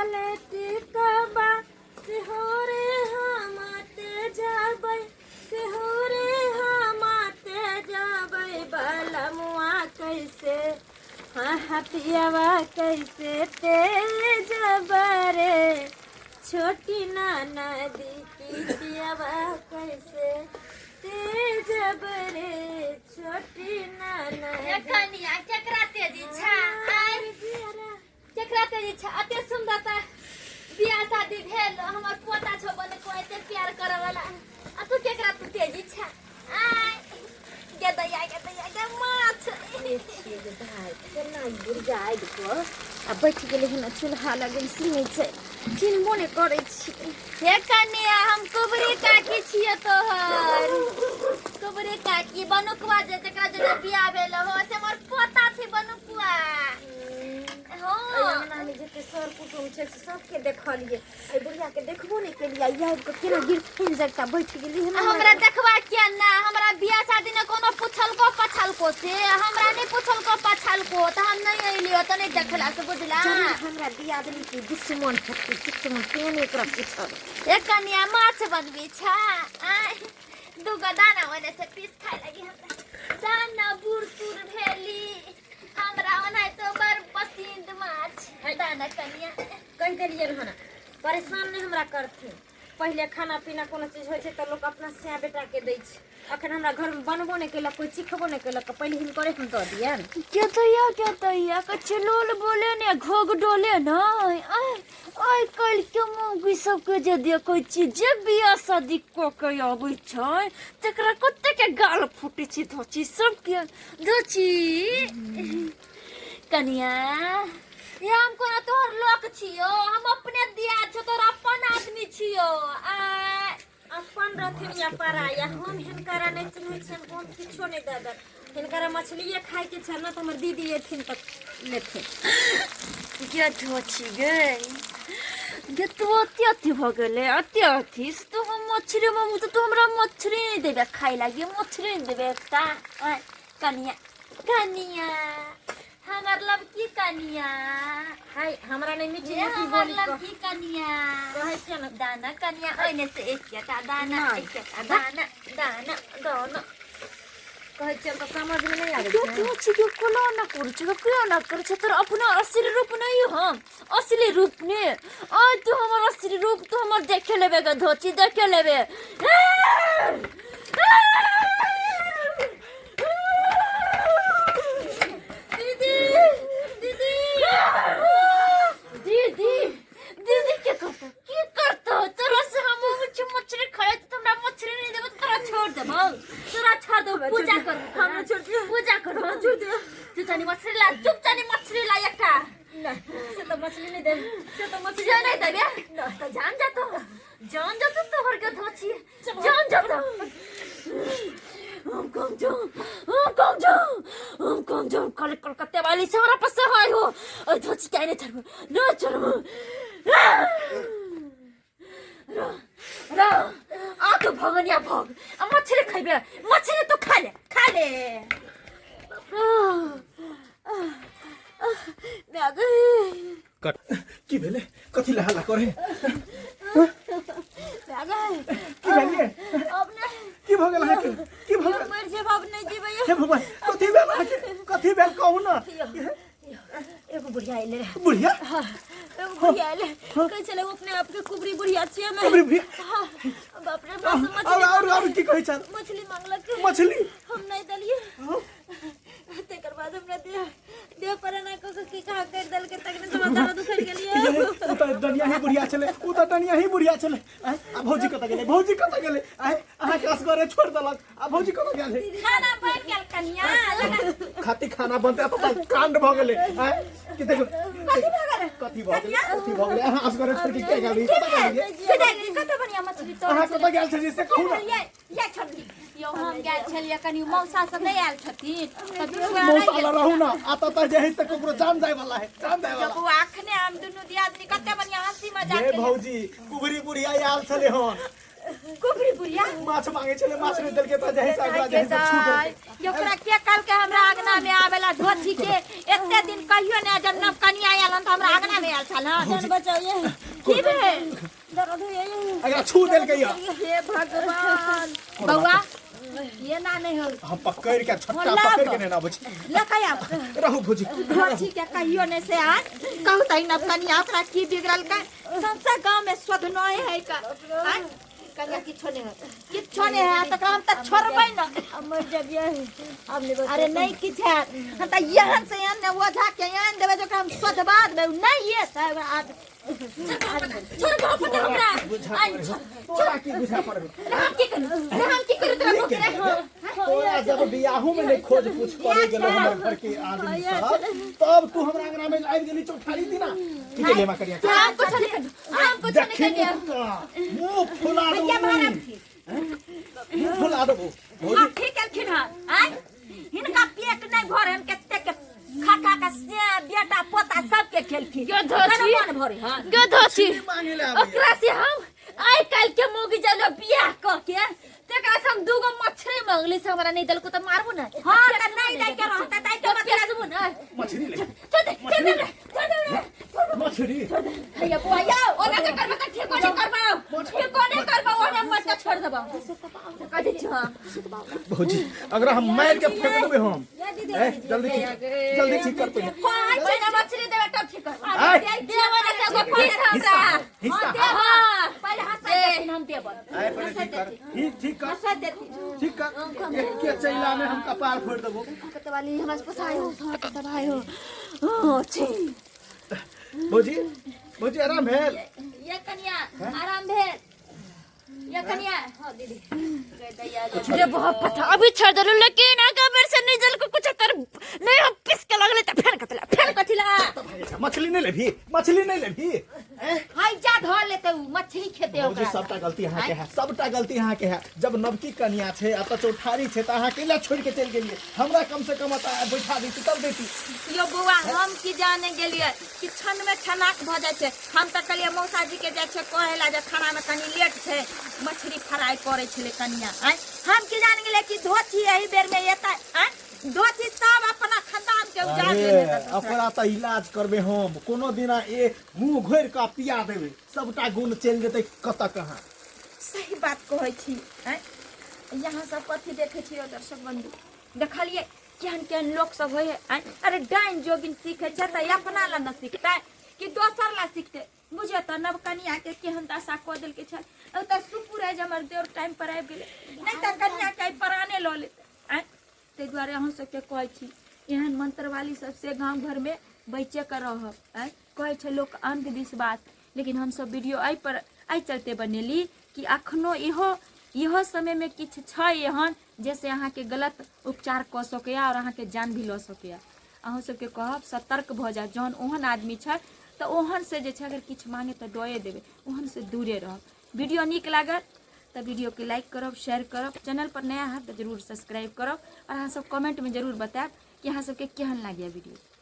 लाल टिकबा सेहोरे हमाते जाबै, सेहोरे हमाते जाबै। बलमुआ कैसे, हाँ हाँ पियावा कैसे तेज रे छोटी नाना दी की, पियावा कैसे तेज रे छोटी नाना ए कनिया, केकरा तेजी छा? आय, केकरा तेजी छा? अते सुंदर त बियाह शादी भेल, हमर पोता छौ बने को एते प्यार करे वाला, आ तू केकरा तू तेजी छा? आय गे दैया, गे दैया, गे माछ। छियै जे भाइ, केना ई बुढ़िया आबि कऽ आ बैठ गेलै हन चूल्हा लग, सुनै छै, चिन्हबो नहि करै छियै। हे कनिया, हम कुबरी काकी छियै तोहर, कुबरी काकी। बनुकवा जे जकरा जे बियाह भेल हो से हमर पोता छै बनुकवा। हँ। एहि अंगनामे जते सर कुटुम छै से सबके देखलियै, एहि बुढ़िया के देखबो नहि केलियै। आ ई आबि कऽ केना गिरथिन जकाँ बैठ गेली हन। हमरा देखबा किया ना? हमरा बियाह शादी ने कोनो पुछलको पछलको? से हमरा नहि पुछलको पछलको तऽ हम नहि अयलियो तऽ नहि देखला से, बुझला? जरूर हमरा दियादनी के दुश्मन हेतै, दुश्मन, तें नहि ओकरा पूछल। ए कनिया, माछ बनबी छा? आय, दूगो दाना ओने से पीस खाय लगी हमरा। दाना बूढ़ सूढ़ भेली, हमरा ओनाहितो बड़ पसंद माछ। दाना कनिया। कहि देलियै हन, परेशान नहि हमरा करथिन। पहिले खाना पीना कोनो चीज होइ छै तऽ लोक अपना सैं बेटाके दै छै। अखन हमरा घरमे बनबो नहि केलक, कोइ चिखबो नहि केलक, पहिले हिनकरे हम दऽ दियनि। के दैया, के दैया, कछु लोल बोले ने, घोघ डोले ने। आय आइ काल्हि के मौगी सबके जे देखै छी, जे बियाह शादी कऽ के अबै छै तकरा कते के गाल फूटै छै धोची सबके धोची। कनिया, ये हम कोनो तोहर लोक छियो? हम अपने दिया छो, तोहर अपन आदमी छियो। आ अपन रहथिन या पराया, हम हिनकरा नहि चिन्है छियनि, हम किछो नहि दऽ देब हिनकरा। मछलिए खायके छै ने तऽ हमर दीदी एथिन तऽ लेथिन। गे धोची गे, गे तू अति अति भऽ गेलै, अति अति से तू। हम मछली मांगू तऽ तू हमरा मछली नहि देबे खाय लागी? मछली नहि देबे एकटा? आँय कनिया, कनिया, हमर लबकी कनिया। हाय, हमरा नहि मीठी ये मीठी हमर बोली कह लबकी कनिया। कहै छियै ने। दाना कनिया, ओहिने से एकटा दाना। नहि। एकटा दाना, दाना, दाना। कहै छियै तऽ समझमे नहि आबै क्यों छै। क्यों छी क्यों? कोना ना करै छै? क्यों ना करै छै? तोर अपना असली रूप नहीं हम असली रूप ने। आय, तू हमर असली रूप तू हमर देखे लेबे गे धोची, देखे लेबे। दीदी, दीदी, दीदी, दीदी, के करतो, की करतो तोरा से? हम कुछ मछली खाए तो हमरा मछली नहीं देबो तोरा छोड़ देबो, तोरा छोड़ देबो। पूजा कर, हमरा छोड़ दियौ। पूजा कर, छोड़ दियौ। चुप, मछली ला, चुप चानी मछली ला एकटा। नहि, से तऽ मछली नहि देब, से तऽ मछली से नहीं देबे तो जान जातो, जान जातो तोहर के धोची, जान जातो। हम कम जाऊं, हम कम जाऊं, हम कम जाऊं। कल कलकत्ते वाली से हमरा पास हाय हो और धोची क्या नहीं चढ़बो, न चढ़बो। र र आ तू भगनिया भग, आ मछली खैबे? मछली तू खा ले, खा ले। कट की भेलै? कथी लए हल्ला करे? की भेलियै? अब नहीं। की भऽ गेल अहाँके? की भऽ गेल? मर जेब, अब नहीं जीबै। हे भगवान, कथी भेल अहाँके? कथी भेल, कहू ने। एगो बुढ़िया अयलै रहए। बुढ़िया? एगो बुढ़िया अयलै, कहै छलै ओ अपने आपके कुबरी बुढ़िया छियै। हमे कुबरी बुढ़िया? हाँ, बाप रे बाप, मछली और की कहै छल? मछली मांगलक। मछली? हम नहीं देलियै। हाँ? तकर बाद हमरा देह देह पर एना कऽ कऽ की कहाँ करि देलकै, तखने से माथा दुखरि गेलियै। ये, ओ तऽ डनिया ही बुढ़िया छलै, ओ तऽ डनिया ही बुढ़िया छलै। आँय, आ भौजी कतऽ गेलै? भौजी कतऽ गेलै? आँय, अहाँके असगरे छोड़ि देलक, आ भौजी कतऽ गेल है? खाना बनि गेल कनिया, लगा। खाती खाना बनते तऽ कांड भऽ गेलै। आँय, कि देखो कथी भऽ गेलै, कथी भऽ गेलै? अहाँ असगरे छोड़ि के किया गेलियै? कतऽ गेलियै? कतऽ बढ़िया मछली तो अहाँ कतऽ गेल छलियै से कहू ने। ये ये छोड़ दी यौ। हम गेल छलियै कनि, मौसा सब नहि आयल छथिन तऽ दुनू मौसा लग रहू ना, आ ततऽ जे है से ककरो जान जाय वाला है, जान जाय वाला। बौआ, अखने हम दुनू दियादनी कते बढ़िया हंसी मजाक ये केलियै। भौजी, कुबरी बुढ़िया आयल छलै हन। कुबरी बुढ़िया? माछ मांगे छलै, माछ नहि देलकै तऽ जे है से ओकरा जे है से छू देलकै। ये ओकरा के कहलकै हमरा अंगना में आवेला? धोती के एते दिन कहियो ने, जब नव कनिया आयल हन तऽ हमरा अंगना में आयल छल हँ जान बचाओ ये की भेल दर्द होइए ये अगला छू देलकै या हे भगवान बौआ ये ना नहीं हो हम पकड़ के छट्टा लाभ। पकड़ के नेना बची लऽ आब रहू भौजी धोची के कहियो नहीं से आज कहू तही न कनिया ओकरा की बिगड़ल का संसा गांव में शोधनो है का आय, कनिया किछो नहीं है किछो नहीं है तकरा हम तऽ छोड़बै न अब मर जाबिए अब नहीं बच अरे नहीं किछ है हम तऽ यहन से यहन ने ओझा के यहन देबै जो हम शोधबा देबै उ नहीं ये साहब आज छोड़ बाप रे हमरा बुझा पड़े तोरा की बुझा पड़े हम की करू हम की करू तोरा भूख रे तोरा जब बियाहू में नहीं खोज पूछ करे गेलो हमर घर के आदमी सब तब तू हमरा अंगना में आबि गेली चौठारी दिना की के लेमा करिया हम कुछ नहीं करू हम कुछ नहीं देखी करू मुंह फुला दो मुंह फुला दो भौजी ठीक केलखिन हँ आय हिनका पेट नहीं भरे कते के खा खा के से बेटा पोता सबके खेलखिन गो धोती। मन भरे हँ गधो छी मांगे ले आबैया। ओकरा से हम आइ काल्हि के मौगी जब बियाह क के तेकरा से हम दूगो मछली मंगली से हमरा नहीं देलको त मारबू ना हाँ तऽ नहीं दै के रहतै दै के मतलब पेसबू ना मछली ले छोड़ दे छोड़ दे छोड़ दे मछली हैया बुआ यौ ओना के करबा त ठीक कोने करबा ठीक कोने करबा ओना मत के छोड़ देबा कह दै छी हां भौजी अगर हम मार के फेंक देबै हम ए जल्दी ठीक जल्दी ठीक कर पहिले पाँच महीना मछली देबे तब ठीक करबा आय। देबा ना से एगो पैसा हमरा हिस्सा हां पहिले हंसा देथिन हम देबन आय पहिले ठीक कर ठीक ठीक कर हंसा देथिन ठीक कर एक के चैला में हम कपार फोड़ देबो कते वाली हमरा से पोसाय हो तबाही हो ओ छी भौजी भौजी आराम भेल ये कनिया आराम भेल ये कनिया हां दीदी अरे बहुत पता अभी छोड़ देलू लेकिन आगा बेर से नहीं जल को कुछ तर नहीं हम पिस के लगले त फेर कतला फेर कथिला मछली नहीं लेभी मछली नहीं लेभी हाय जा धर लेते उ मछली खेते भौजी ओकरा सबटा गलती अहाँ के है सबटा गलती अहाँ के है जब नवकी कनिया छै आ तऽ चौठारी छै तऽ अहाँ केला छोड़ के चलि गेलियै हमरा कम से कम एतऽ बैठा देती तब देती यो बौआ हम की जाने गेलियै कि क्षण में छनाक भऽ जाइ छै हम तऽ कहलियै मौसाजी के जाइ छै कहै ला जे खाना में कनि लेट छै मछली फ्राई करै छलै कनिया आँय हम की जाने गेलियै कि धोती एहि बेर में एतै आँय धोती सब अपना खानदान के उजाड़ अरे देने रहतै। ओकरा तऽ इलाज करबै हम कोनो दिना ए मुँह घोरि कऽ पिया देबै सबटा गुण चलि जेतै कतऽ कहाँ सही बात कहै छी आँय यहाँ सब कथी देखै छी दर्शक बंधु देखलियै केहन केहन लोक सब होइ है आँय अरे डाइन जोगिन सीखै छै तऽ अपना ला न सीखतै कि दोसर ला सीखतै बुझियौ तऽ नवकनियाके केहन दशा कऽ देलकै छल ओ तऽ सुपुर है जे हमर देवर टाइम पर आबि गेलै नहि तऽ कनियाके आइ प्राणे लऽ लेतै आँय ताहि दुआरे अहूँ सबके कहै छी एहन मंत्रवाली सबसे गाँव घरमे बचिए कऽ रहब आँय कहै छै लोक अंधविश्वास लेकिन हमसब वीडियो एहि पर एहि चलते बनेली कि अखनो इहो इहो समयमे किछु छै एहन जाहिसँ अहाँके गलत उपचार कऽ सकैए आओर अहाँके जान भी लऽ सकैए अहूँ सबके कहब सतर्क भऽ जाउ जहन ओहन आदमी छै तऽ ओहनसँ जे छै अगर किछु माँगे तऽ दए देबै ओहनसँ दूरे रहब वीडियो नीक लागल तऽ वीडियोके लाइक करब शेयर करब चैनल पर नया हैब तऽ जरूर सब्सक्राइब करब आओर अहाँ सब कमेंटमे जरूर बतायब कि अहाँ सबके केहन लागैए वीडियो।